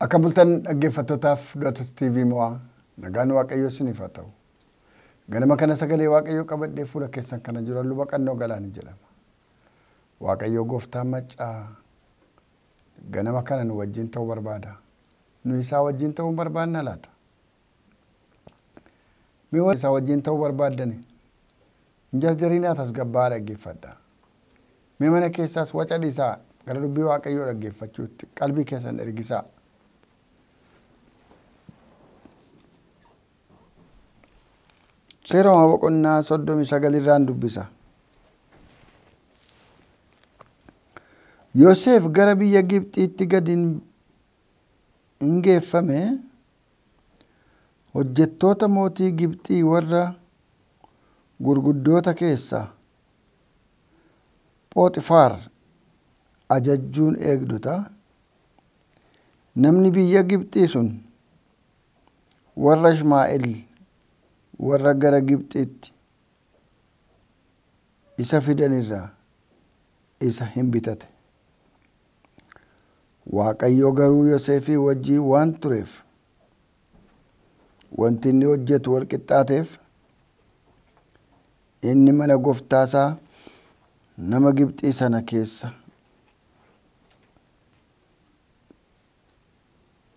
Akkam bultan dhaggeeffattootaaf daawwattoota TV Mo'aa nagaan Waaqayyoo isiniif haa ta'u. Ganama kana sagalee Waaqayyoo qabadhee fuula keessan kana jiru Luba Qannoo Galaanii jedhama. Waaqayyoo gooftaan maccaa ganama kana nu wajjin ta'uu barbaada. Nu isaa wajjin ta'uu barbaanna laata? Mee warri isaa wajjin ta'uu barbaaddani hin jarjarinaa tasgabbaa'aa dhaggeeffadhaa. Mee mana keessaas waca dhiisaa gara dubbii Waaqayyoo dhaggeeffachuutti qalbii keessan ergisaa. Seera Uumamaa boqonnaa 39 irraan dubbisa. Yoosef gara biyya Gibxiitti gad hin geeffame. Hojjettoota mootii Gibxii warra gurguddoota keessaa Phooxifaar ajajjuun eegdota. Namni biyya Gibxii sun warra Ishmaa'eel warra gara Gibxiitti isa fidan irraa isa hin bitate. Waaqayyo garuu Yoosefii wajjin waan tureef wanti inni hojjetu wal qixxaateef inni mana gooftaasaa nama Gibxii sana keessa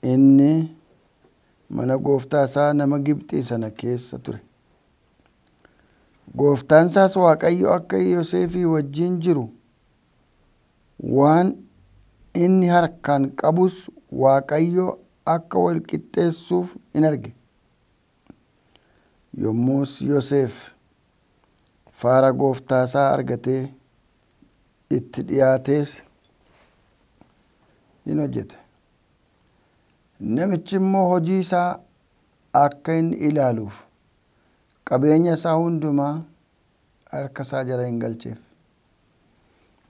inni mana gooftaasaa nama Gibxii sana keessa ture. Gooftaan isaas Waaqayyo akka Yoosefii wajjin jiru waan inni harkaan qabus Waaqayyo akka wal qixxeessuuf in arge. Yommus Yoosef faara gooftaasaa argatee itti dhiyaatees in hojjete. Namichi immoo hojii isaa akka inni ilaaluuf qabeenya isaa hundumaa harka isaa jala hin galcheef.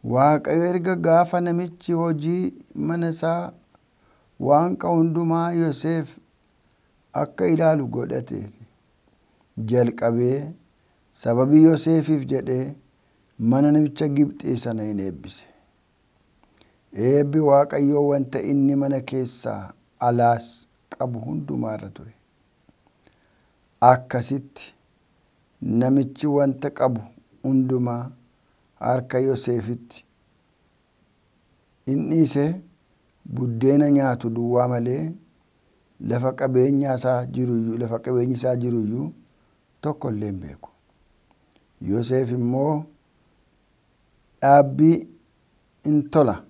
Waaqayyo erga gaafa namichi hojii mana isaa waan qabu hundumaa Yoosef akka ilaalu godhate jalqabee sababii Yoosefiif jedhee mana namicha Gibxii sana hin eebbise. Eebbi Waaqayyoo wanta inni mana keessaa alaas qabu hundumaa irra ture. Akkasitti namichi wanta qabu hundumaa harka Yoosefitti in dhiise. Buddeena nyaatu duwwaa malee lafa qabeenya isaa jiruyyuu lafa qabeenyi isaa jiruyyuu tokko illee hin beeku. Yoosef immoo dhaabbii in tola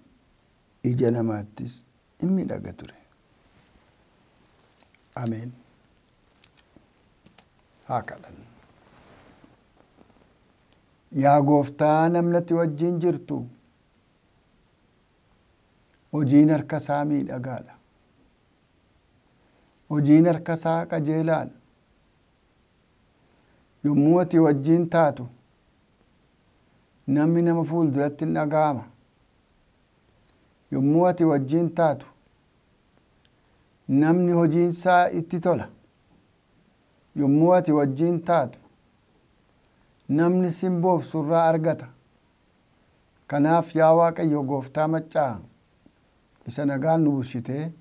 ija namaattis in miidhaga ture. Ameen. Haa kadhannu. Yaa gooftaa namnatti wajjin jirtu hojiin harka isaa miidhagaadha. Hojiin harka isaa qajeelaadha. Yommuu ati wajjin taatu namni nama fuulduratti hin dhaga'ama. Yommuu ati wajjin taatu namni hojiin isaa itti tola. Yommuu ati wajjin taatu namni simboof surraa argata. Kanaaf yaa Waaqayyo gooftaa maccaa isa nagaan nu bulchitee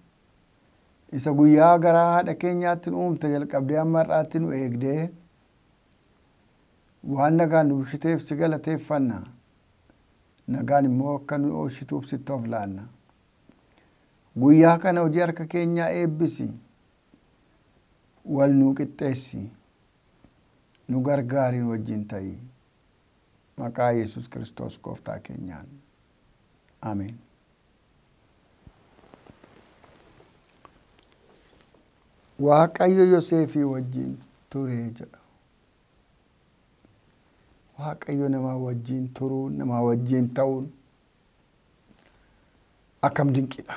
isa guyyaa garaa haadha keenyaatti nu uumte jalqabdee hamma har'aatti nu eegdee waan nagaan nu bulchiteef si galateeffanna. Nagaan immoo akka nu oolchituuf sitti of laanna. Guyyaa kana hojii harka keenyaa eebbisi. Wal nuu qixxeessi. Nu gargaari nu wajjin ta'i. Maqaa Yesuus Kiristoos gooftaa keenyaan. Ameen. Waaqayyo Yoosefii wajjin ture jedha. Waaqayyo namaa wajjin turuun namaa wajjin ta'uun akkam dinqiidha.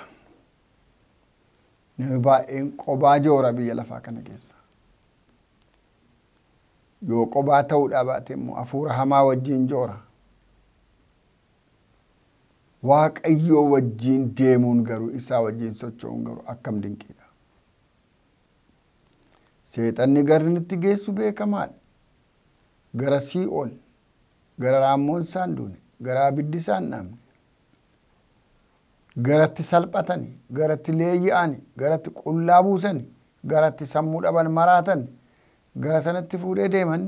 Namni baay'een qobaa joora biyya lafaa kana keessa. Yoo qobaa ta'uudhaa baate immoo hafuura hamaa wajjin joora. Waaqayyoo wajjin deemuun garuu isaa wajjin socho'uun garuu akkam dinqiidha. Seexanni gara itti geessu beekamaadha. Gara sii'ool, gara raammoon isaan duune, gara abiddi isaan dhaamne. Garatti salphatani, garatti leeyyi'ani, garatti qullaa buusani, garatti sammuu dhaban maraatan, gara sanatti fuudhee deeman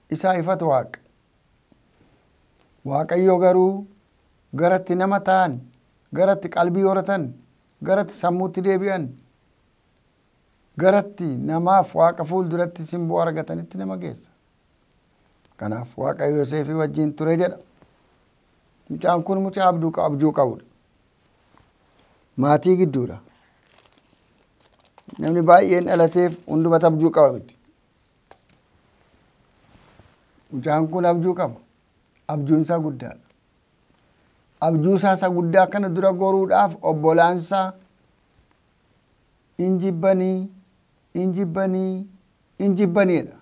isaa ifatu Waaqa. Waaqayyo garuu garatti nama ta'an, garatti qalbii horatan, garatti sammuutti deebi'an, garatti namaaf Waaqa fuulduratti simboo argatanitti nama geessa. Kanaaf Waaqayyo Yoseefii wajjin ture jedha. Mucaan kun mucaa abjuu qabudha. Maatii gidduudha. Namni baay'een dhalateef hundumatu abjuu qaba miti. Mucaan kun abjuu qaba. Abjuun isaa guddaadha. Abjuu isaa isa guddaa kana dura goruudhaaf obbolaansaa injibbanii injibbanii injibbaniidha.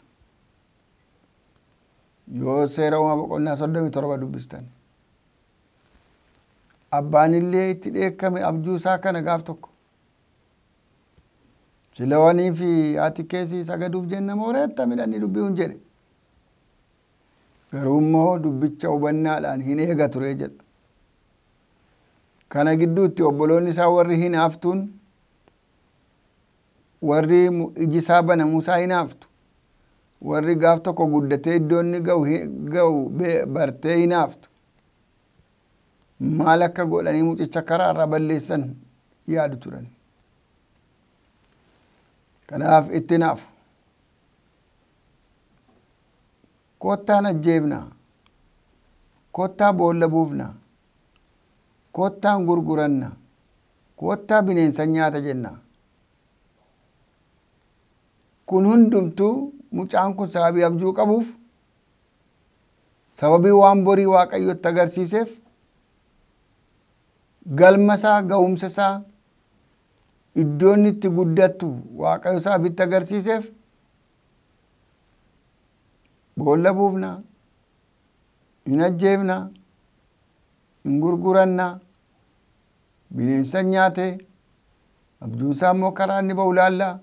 Yoo seera uumaa boqonnaa 37 dubbistan. Abbaan illee itti dheekkame abjuu isaa kana gaaf tokko. Silawanii fi haati keessi sagaduuf jenna mooreetta midhanii dubbii hun jedhe. Garuu immoo dubbicha hubannaadhaan hin eega ture jedha. Kana gidduutti obboloonni isaa warri hinaaftuun, warri iji isaa banamuu isaa hinaaftu, warri gaaf tokko guddatee iddoo inni ga'u bartee hinaaftu, maal akka godhanii mucicha karaa irraa balleessan yaadu turan. Kanaaf itti hinaafu. Kottaan ajjeefnaa, kottaa boolla buufnaa, kottaan gurgurannaa, kottaa bineensa nyaata jennaa. Kun hundumtuu mucaan kun sababii abjuu qabuuf, sababii waan borii Waaqayyotti agarsiiseef, galma isaa, ga'umsa isaa, iddoo inni itti guddattu Waaqayyo sababitti agarsiiseef boolla buufnaa, hin ajjeefnaa, hin gurgurannaa, bineensa nyaate, abjuun isaa immoo karaa inni ba'u laallaa.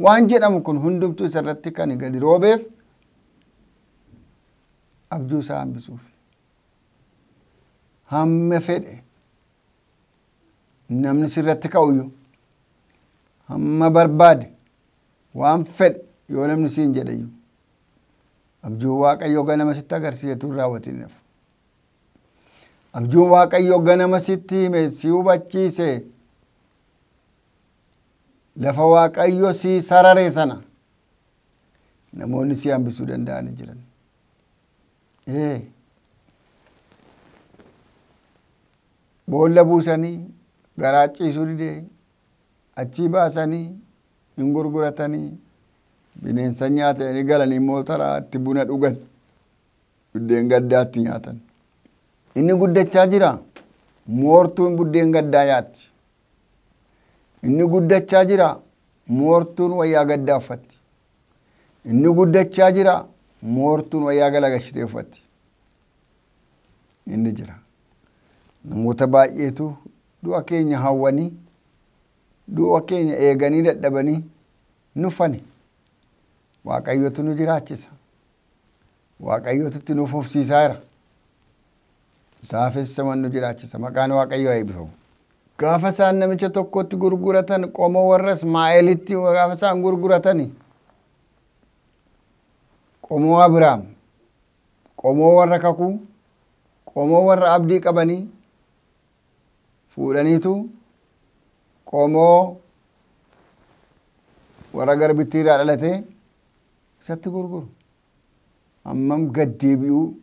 Waan jedhamu kun hundumtuu isarratti kan gadi roobeef abjuu isaa hambisuuf. Hamma fedhe namni sirratti ka'uyyuu hamma barbaade waan fedhe yoo namni siin jedheyyuu abjuun Waaqayyoo ganama sitti agarsiise tun raawwatiin hafu. Abjuun Waaqayyoo ganama sitti hime si hubachiise lafa Waaqayyo si sarare sana namoonni si hambisuu danda'anii jiran. Boolla buusanii garaa ciisuu didee achii baasanii hin gurguratanii bineensa nyaatanii galanii mootoraatti buna dhugan buddeen gaddaatti nyaatan. Inni guddachaa jira moortuun buddeen gaddaa nyaatti. Inni guddachaa jira moortuun wayyaa gaddaa uffatti. Inni guddachaa jira moortuun wayyaa galagashitee uffatti. Inni jira. Namoota baay'eetu du'a keenya hawwanii, du'a keenya eeganii dadhabanii nufani. Waaqayyotu nu jiraachisa. Waaqayyotu itti nu fufsiisaa jira. Isaafis sama nu jiraachisa. Maqaan Waaqayyoo haa eebbifamu. Gaafa isaan namicha tokkotti gurguratan qomoo warra Ismaa'eelitti gaafa isaan gurguratani qomoo Abiraam, qomoo warra kakuu, qomoo warra abdii qabanii fuudhaniitu qomoo warra garbittiirraa dhalatee isatti gurguru. Hammam gaddeebi'uu,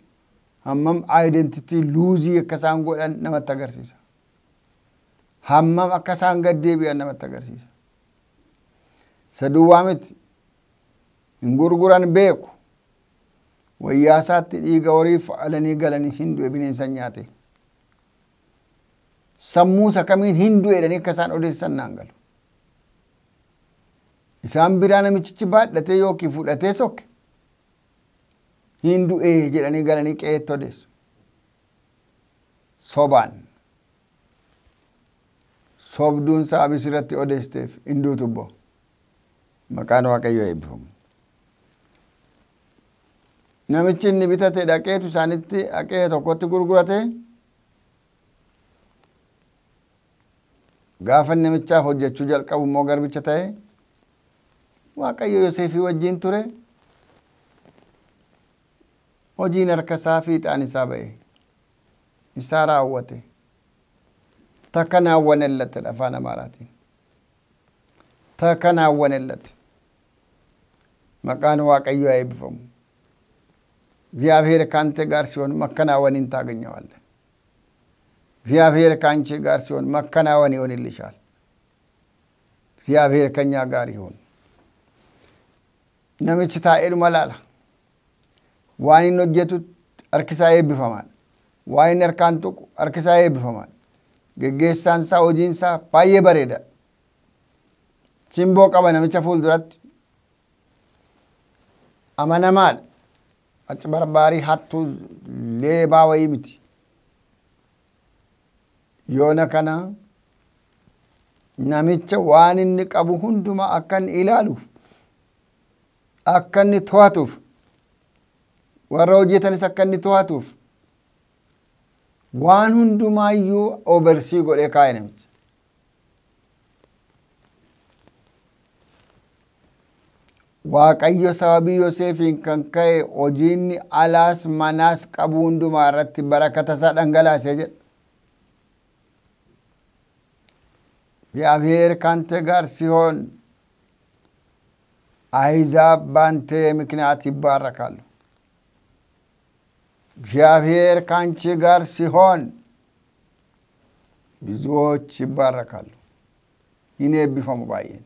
hammam aayidentitii luuzii akka isaan godhan namatti agarsiisa. Hammam akka isaan gaddeebi'an namatti agarsiisa. Isa duwwaa miti. Hin gurguran beeku. Wayyaa isaatti dhiiga horii fa'alanii galanii hin du'e bineensa nyaate. Sammuu isa kamiin hin du'e jedhanii akka isaan odeessan naan galu. Isaan biraa namichichi baadhatee yookiin fudhatee sokke hin du'e jedhanii galanii qe'eetti odeessu. Sobaan. Sobduun saabis irratti odeessteef hin duutu boo. Maqaan Waaqayyoo eebbifamu. Namichi inni bitate dhaqeetu isaanitti dhaqee tokkotti gurgurate. Gaafa namichaaf hojjechuu jalqabu immoo garbicha ta'e. Waaqayyo Yoseefii wajjin ture. Hojiin harka isaa fiixaan isaa ba'e. Isaa raawwate. Takanaawwanellat afaan Amaaraatiin. Takanaawwanellat. Maqaan Waaqayyoo haa eebbifamu. እግዚአብሔር ካንተ ጋር ሲሆን መከናወንን ታገኘዋለህ። እግዚአብሔር ካንቺ ጋር ሲሆን መከናወን ይሆንልሻል። እግዚአብሔር ከኛ ጋር ይሁን። Namichi taa'eedhuma laala. Waan inni hojjetu harki isaa eebbifamaadha. Waan inni harkaan tuqu harki isaa eebbifamaadha. Geggeessaan isaa hojiin isaa baay'ee bareeda. Simboo qaba namicha fuulduratti. Amanamaadha. Aci hattuu leebaa wayii miti. Yoona kana namicha waan inni qabu hundumaa akka inni ilaaluuf akka inni to'atuuf warra hojjetanis akka inni to'atuuf waan hundumaayyuu obersii godhee kaa'e namicha. Waaqayyo sababii Yoseefiin kan ka'e hojiinni alaas manaas qabu hundumaa irratti barakata isaa dhangalaasee jedha. እግዚአብሔር ካንተ ጋር ሲሆን አሕዛብ ባንተ ምክንያት ይባረካሉ። እግዚአብሔር ካንቺ ጋር ሲሆን ብዙዎች ይባረካሉ። Hin eebbifamu baay'een.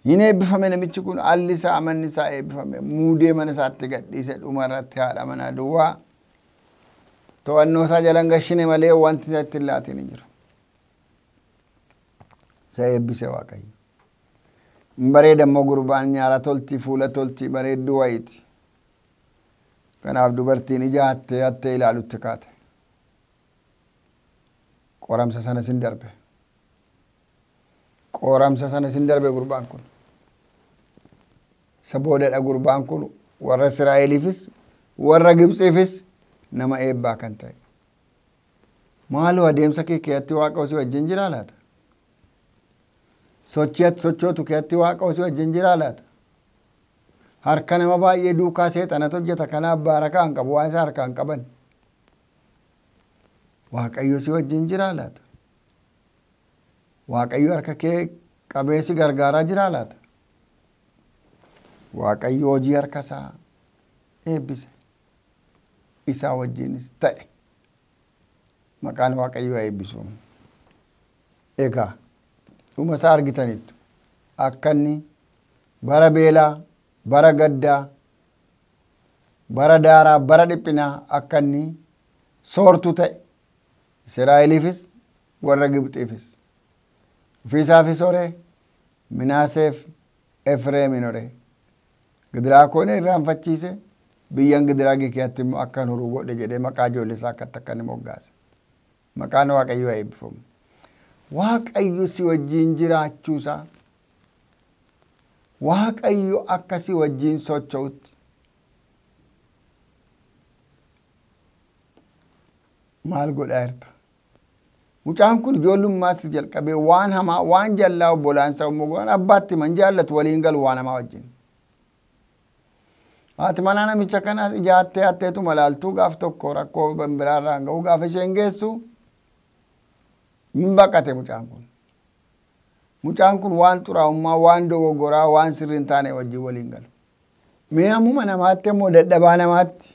Hin eebbifame namichi kun alli isaa manni isaa eebbifame muudee mana isaatti gadhiise dhuma irratti haadha manaa duwwaa to'annoo isaa jalan gashine malee wanti isa itti hin laatin hin jiru. Isa eebbise Waaqayyo. Hin bareeda immoo gurbaan nyaara tolti fuula tolti bareedduu wayiiti. Kanaaf dubartiin ija hattee hattee ilaalutti kaate. Qoramsa sana sin darbe. Qoramsa sana sin darbe gurbaan kun. Isa boodadha gurbaan kun warra Israa'eliifis warra Gibxiifis nama eebbaa kan ta'e. Maaloo adeemsa kee keessatti Waaqa si wajjin jiraa laata? Sochii ati sochootu keessatti Waaqa si wajjin jiraa laata? Harka nama baay'ee duukaa seexanatu hojjeta kanaaf baarakaa hin qabu waan isa harkaa hin qaban. Waaqayyo si wajjin jiraa laata? Waaqayyo harka kee qabee si gargaaraa jiraa laata? Waaqayyo hojii harka isaa eebbise. Isaa wajjinis ta'e. Maqaan Waaqayyoo haa eebbisu. Egaa dhuma isaa argitaniittu akka inni bara beelaa, bara gaddaa, bara daaraa, bara dhiphinaa akka inni soortuu ta'e Israa'eliifis warra Gibxiifis. Ofiisaafis horee Minaaseef Efreemin horee. Gidiraa koo irraanfachiise biyyan gidiraa keessatti immoo akkan horuu godhe jedhee maqaa ijoollee isaa akkatti akka inni moggaase. Maqaan Waaqayyoo haa eebbifamu. Waaqayyo si wajjin jiraachuusaa Waaqayyo akka si wajjin socho'utti maal godhaa jirta? Mucaan kun ijoollummaas jalqabee waan hamaa waan jallaa obbolaan isaa immoo godhan abbaatti himan jaallatu waliin galu waan hamaa wajjin. Haati manaa namicha kanaas ija hattee hatteetuma laaltuu gaaf tokko rakkoo biraarraan ga'u gaafa isheen geessu hin baqate mucaan kun. Mucaan kun waan xuraa'ummaa, waan dogoggoraa, waan sirrii hin taane wajjin waliin galu. Mee ammuma namaatti immoo dadhabaa namaatti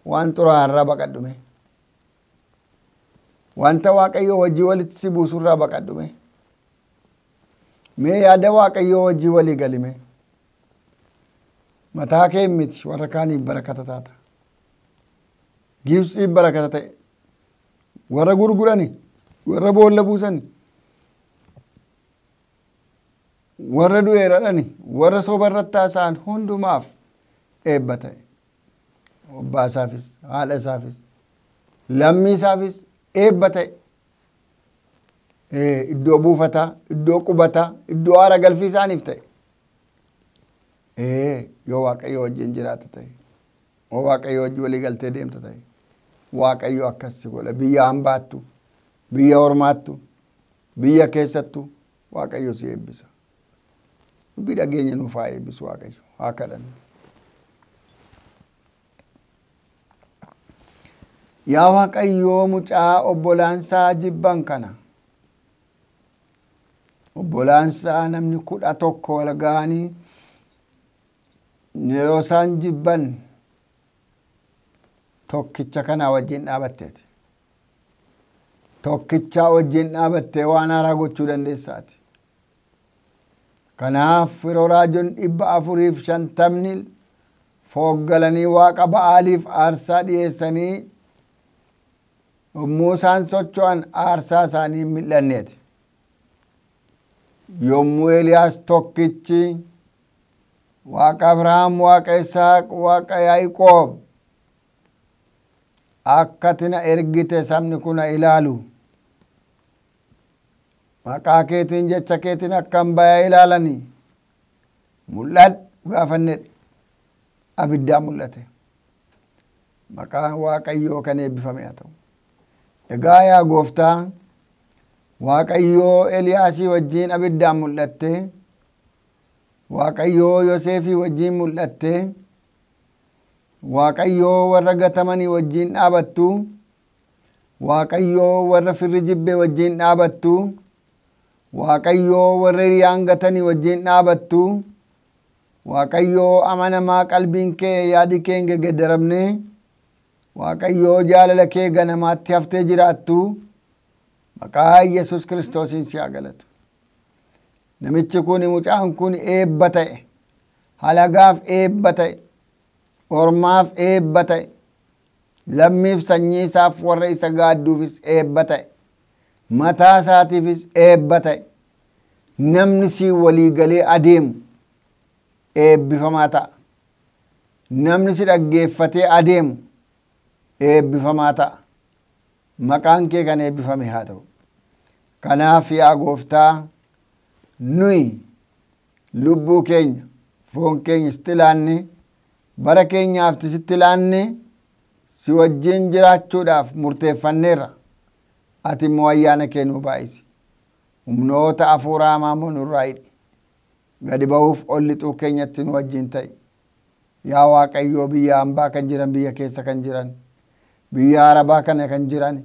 waan xuraa'aarraa baqadhu mee. Wanta Waaqayyoo wajjin walitti si buusurraa baqadhu mee. Mee yaada Waaqayyoo wajjin walii gali mee. Mataa kee miti warra kaaniif barakata taata. Gibxiif barakata ta'e. Warra gurgurani, warra boolla buusani, warra du'eeradhani, warra soba irratti haasa'an hundumaaf eebba ta'e. Abbaa isaafis, haadha isaafis, lammii isaafis eebba ta'e. Iddoo buufataa, iddoo qubataa, iddoo aara galfii isaaniif ta'e. Yoo Waaqayyo wajjin jiraata ta'e, yoo Waaqayyo wajjin walii galtee deemta ta'e, Waaqayyo akkas si godha. Biyya hambaattu, biyya ormaattu, Biyya keessattuu Waaqayyo si eebbisa. Dubbii dhageenya nuuf haa eebbisu Waaqayyo. Haa kadhannu. Yaa Waaqayyoo, mucaa obbolaansaa jibban kana, obbolaansaa namni 11 wal ga'anii yeroo isaan jibban tokkicha kana wajjin dhaabatteeti. Tokkicha wajjin dhaabattee waan haaraa gochuu dandeessaati. Kanaaf yeroo raajoon 450 fooggalanii waaqa Ba'aaliif aarsaa dhiyeessanii yommuu isaan socho'an aarsaa isaanii hin mil'anneeti. Yommuu Eeliyaas tokkichi waaqa Abrahaam, waaqa Isaaq, waaqa Yaaqoob akka ati na ergite sabni kun na ilaalu, maqaa keetiin jecha keetiin akkam bayaa ilaalanii mul'adhu gaafanne abiddaa mul'ate. Maqaan Waaqayyoo kan eebbifame haa ta'u. Egaa yaa gooftaa, Waaqayyoo Eliyaasii wajjin abiddaan mul'atte, Waaqayyoo Yoseefii wajjin mul'atte, Waaqayyoo warra gatamanii wajjin dhaabattu, Waaqayyoo warra firri jibbee wajjin dhaabattu, Waaqayyoo warra hiriyaan gatanii wajjin dhaabattu, Waaqayyoo amanamaa qalbiin kee yaadi kee hin geggeeddaramne, Waaqayyoo jaalala kee ganamaatti haftee jiraattu, maqaa Yesuus Kiristoosiin si haa galatu. Namichi kun, mucaan kun eebba ta'e, halagaaf eebba ta'e, ormaaf eebba ta'e, lammiif sanyii isaaf warra isa gaadduufis eebba ta'e, mataa isaatiifis eebba ta'e. Namni si walii galee adeemu eebbifamaa ta'a. Namni si dhaggeeffatee adeemu eebbifamaa ta'a. Maqaan kee kan eebbifame haa ta'u. Kanaaf yaa gooftaa, nuyi lubbuu keenya, foon keenya sitti laanne, bara keenyaaf sitti laanne, si wajjin jiraachuudhaaf murteeffanneerra. Ati immoo ayyaana kee nuu baay'isi. Humnoota hafuuraa hamaa immoo nurraa hidhi. Gadi ba'uuf ol lixuu keenyatti nu wajjin ta'i. Yaa Waaqayyoo, biyya hambaa kan jiran, biyya keessa kan jiran, biyya Arabaa kana kan jiran,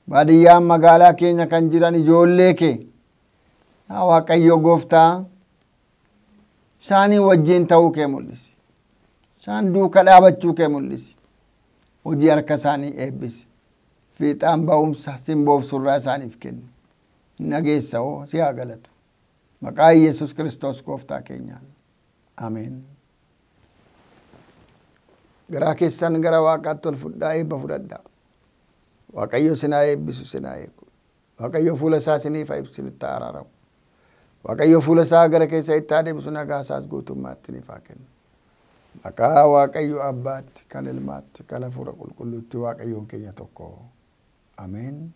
baadiyyaan magaalaa keenya kan jiran ijoollee kee, yaa Waaqayyoo gooftaa, isaanii wajjin ta'uu kee mul'isi. Isaan duuka dhaabachuu kee mul'isi. Hojii harka isaanii eebbisi. Fiixaan ba'umsa simboof surraa isaaniif kenni. Nageessa hoo si haa galatu. Maqaa Yesuus Kiristoos gooftaa keenyaan. Ameen. Garaa keessan gara Waaqaatti ol fudhaa, eebba fudhadhaa. Waaqayyo sinaa eebbisu, sinaa eegu. Waaqayyo fuula isaa isiniif haa ibsu, isinitti haa araaramu. Waaqayyo fuula isaa gara keessa itti haa deebisu, nagaa isaas guutummaatti isiniif haa kennu. Maqaa Waaqayyo Abbaatti, kan Ilmaatti, kan Hafuura Qulqulluutti Waaqayyoon keenya tokko. Ameen.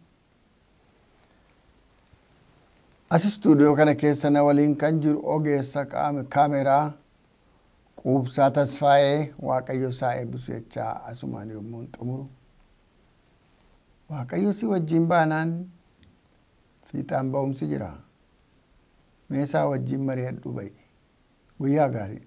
As istuudiyoo kana keessa na waliin kan jiru ogeessa kaameraa Quubsaa Tasfaayee, Waaqayyo isaa eebbisu jechaa asumaan yommuu xumuru. Waaqayyo si wajjin baanaan fiixaan ba'umsi jira. Meesaa wajjin mari'adhu ba'i. Guyyaa gaarii.